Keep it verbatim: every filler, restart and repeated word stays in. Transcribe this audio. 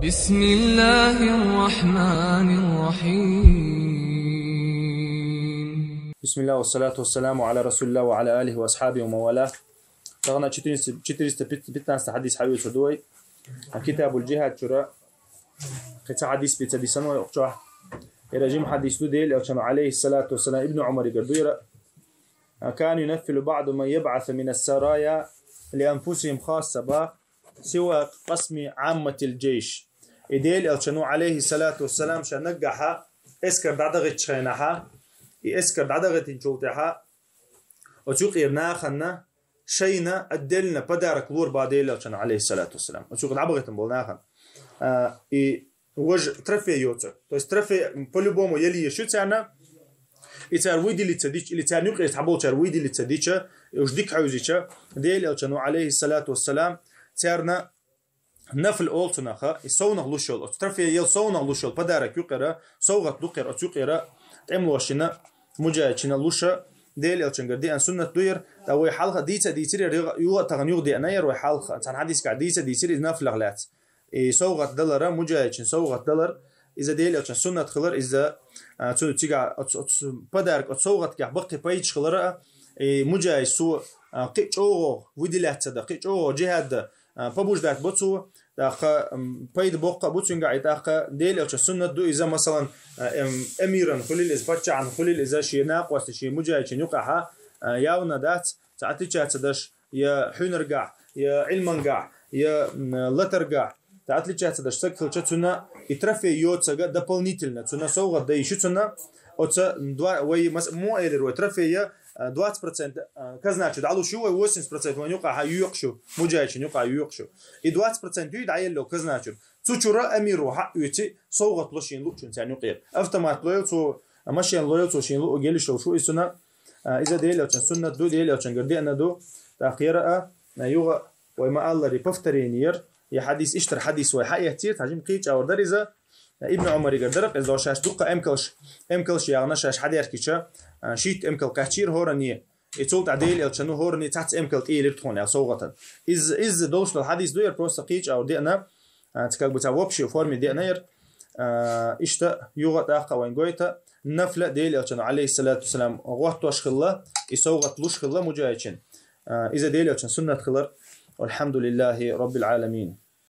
بسم الله الرحمن الرحيم. بسم الله والصلاة والسلام على رسول الله وعلى آله وأصحابه ومن والاه. Тахана четыреста, четыреста пятнадцатый хадис хьавийцар вай. Китабуль-Джихад чура. Кхин цхьа хадис бийца дисанна вай укх чу. Ер жима хадис ду, Даьла Элчано, алейхиссалату вассалам, Ибн Умарагара ду ер. كان ينفل بعض من يبعث من السرايا لأنفسهم خاصة, бах, سوى قسم عامة الجيش. И Даьла Элчано, алейхиссалату вассалам, ша наггахьа эскар дӀадахийтача хенахьа, и эскар дӀадахийтинчул тӀехьа, оцу юкъера нахана шайна отдельно подарок лорабаь Даьла Элчано, алейхиссалату вассалам. Оцу юкъе дӀабахийтина бола нахана. А, и важа трофей йоцург. То есть трофей по-любому яла езаш ю царна, и цар выделиться дича, или царна юкъера цхьаболчар выделиться дича, и уж дика хьовзича, Даьла Элчано, алейхиссалату вассалам, царна нафл олу цунах, и совнах луш йолу, оцу трофей яла совнах луш йолу подарок юкъера, совгӀат ду-кх ер, оцу юкъера тӀемалошна, муджахӀидашна луш, Даьла Элчангара деана суннат ду ер. ТӀаккха вай хьалха дийца дийцира ер, юха а тахана юха деана ер вай хьалха, цхьана хьадисехь дийца дийцира иза нафлах лаьцна. И совгӀат далар, муджахӀидашна совгӀат далар, иза Даьла Элчан суннат хилар, иза, а, цуьнан цигахь оцу, оцу подарок, оцу совгӀатгахь баккхий пайдаш хилар а, и муджахӀид цо, а, кхин а чӀогӀа выделяться дан, кхин а чӀогӀа джихӀад дан, а, побуждать бо цо, тӀаккха, м, пайда боккха а бу цуьнгахь, и тӀаккха Даьла Элчан суннат ду иза, масалан, а, эм, эмиран хуьлийла иза, паччахьан хуьлийла иза, шен накъостий, шен муджахӀидашна юкъахьа, а, явна дац, цхьа отличаться деш, я хьуьнаргахь, я Ӏилмангахь, я, м, латаргахь, цхьа отличаться деш стаг хилча, цунна и трофей йоцург дополнительно, цунна совгӀат дан йиш ю цунна, оцу два-, вай мас-, муха элира вай, трофей я, а, двадцать процентов, а, казна чу дӀалуш ю, вай восемьдесят процентов вайна юкъахьа йоькъуш ю, муджахӀидашна юкъахьа йоькъуш ю. И двадцать процентов ю и дӀаелла йолу казна чуьра. Цу чуьра эмиро хьаоьцу, совгӀат ло шена луучунна царна юкъера. Автомат лойла цо, машен лойла цо шена луъург, елла йиш йолуш ву иза цунна. А, иза Даьла Элчан суннат ду, Даьла Элчангара деана ду. ТӀаккха ер а, а, юха вай ма-аллара, повторение яра, и хьадис, иштта хьадис вай хьаэцира, цхьа жима кхечу агӀор дара иза. Ибн Умарагара дара-кх иза, шаьш дуккха эмкалш, эмкалш яхна шаьш хьадеркича, а, шийтта эмкал кхаьчира хӀоранне. И цул тӀаьхьа Даьла Элчано хӀоранне цхьацца эмкал тӀеелира тхуна аьлла совгӀатана. Иза, иза долуш долу хьадис ду яра, просто кхечу агӀор деана, а, ца, как бы, цхьа в общей форме деана яра. А, иштта юха тӀаккха вайн гойту, нафла Даьла Элчано, алейхиссалату вассалам, гӀоттош хилла, и совгӀат луш хилла муджахӀидашна. А, иза Даьла Элчан суннат хилар. Валхьамдулиллахи Раббил Ӏаламин.